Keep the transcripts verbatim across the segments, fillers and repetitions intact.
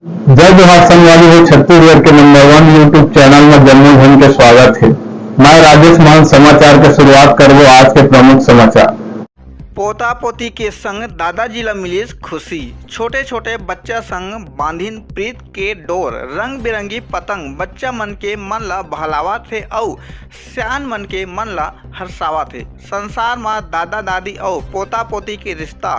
जय जोहार संगवारी हो, छत्तीसगढ़ के नंबर वन YouTube चैनल में जम्मो झन के स्वागत हे। मैं राजेश महंत समाचार के शुरुआत करबो आज के प्रमुख समाचार। पोता पोती के संग दादाजी ला मिलिस खुशी। छोटे छोटे बच्चा संग बांधिन प्रीत के डोर। रंग बिरंगी पतंग बच्चा मन के मन ला बहलावत हे अउ सियान मन के मन ला हर्षावत हे। संसार म दादा दादी अउ पोता पोती के रिश्ता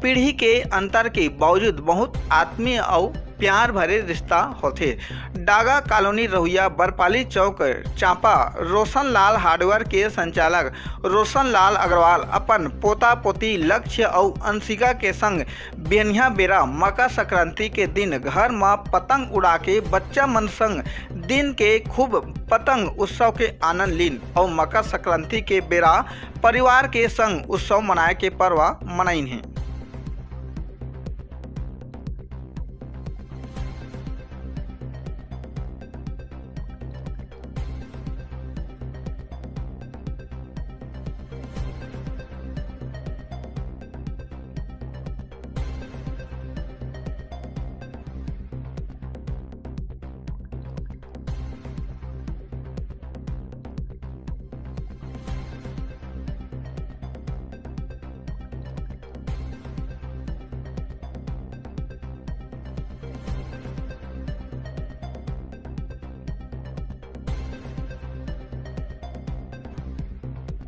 पीढ़ी के अंतर के बावजूद बहुत आत्मीय अउ प्यार भरे रिश्ता होथे। डागा कॉलोनी रहुइया बरपाली चौक चांपा रोशन लाल हार्डवेयर के संचालक रोशन लाल अग्रवाल अपन पोता पोती लक्ष्य अउ अंशिका के संग बिहनिया बेरा मकर संक्रांति के दिन घर म पतंग उड़ा के बच्चा मन संग दिन के खूब पतंग उत्सव के आनंद लीन अउ मकर संक्रांति के बेरा परिवार के संग उत्सव मनाए के पर्व मनाइन हे।